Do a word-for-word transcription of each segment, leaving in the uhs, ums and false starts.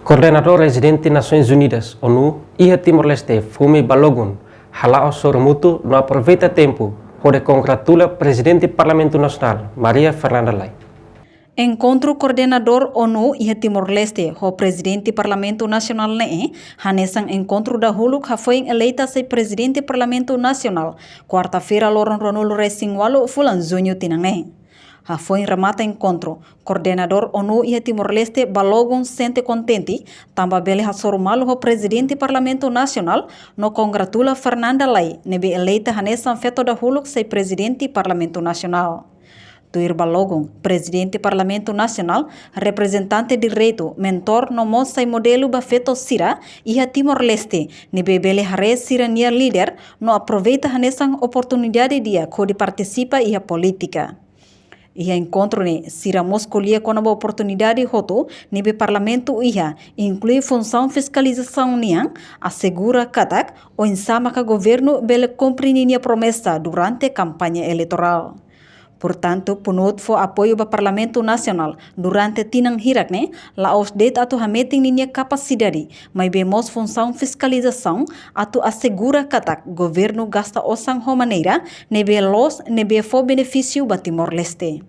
Koordenadór Rezidente Nasoins Unidas, ONU, iha Timor-Leste, Fumi Balogun, hala'o sorumutu no aproveita tempu hodi kongratula Prezidente Parlamentu Nasionál, Maria Fernanda Lay. Enkontru koordenadór ONU iha Timor-Leste ho Prezidente Parlamentu Nasionál ne'e, hanesan enkontru dahuluk hafoin eleita sai Prezidente Parlamentu Nasionál, kuarta-feira loron ruanulu-resin-ualu fulan Juñu tinan ne'e. Hafoin remata enkontru, koordenadór ONU iha Timor-Leste Balogun sente kontente, tanba bele hasoru malu ho Prezidente Parlamentu Nasionál no kongratula Fernanda Lay, ne'ebé eleita hanesan feto dahuluk sai Prezidente Parlamentu Nasionál. Tuir Balogun, Prezidente Parlamentu Nasionál, reprezentante direitu, mentór no mós sai modelu ba feto sira iha Timor-Leste, ne'ebé bele haree sira-nia líder no aproveita hanesan oportunidade di'ak hodi partisipa iha polítika. Iha enkontru ne'e, sira mós ko'alia kona-ba oportunidade hotu ne'ebé Parlamentu iha, inklui funsaun fiskalizasaun nian, asegura katak oinsá maka governu bele kumpre ninia promesa durante kampaña eleitorál. Portantu, PNUD fó apoiu ba Parlamentu Nasionál durante tinan hirak ne'e, la'ós de'it atu hametin ninia kapasidade, maibé mós funsaun fiskalizasaun atu asegura katak governu gasta osan ho maneira ne'ebé loos, ne'ebé fó benefísiu ba Timor-Leste.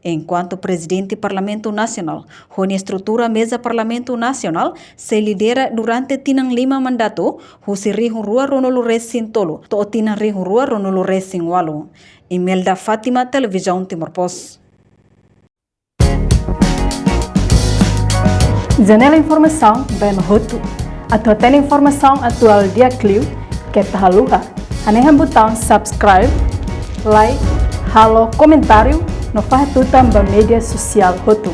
Enkuantu Prezidente Parlamentu Nasionál, ho nia estrutura Meza Parlamentu Nasionál, sei lidera durante tinan lima mandatu, husi rihun rua ruanulu-resin-tolu to'o tinan rihun rua ruanulu-resin-ualu. Imelda Fátima, Televizaun Timor Post. Janela informasaun ba ema hotu. Atu hatene informasaun atuál di'ak liu, keta haluha hanehan butaun subscribe, like, halo komentáriu no fahe tutan ba média sosiál hotu.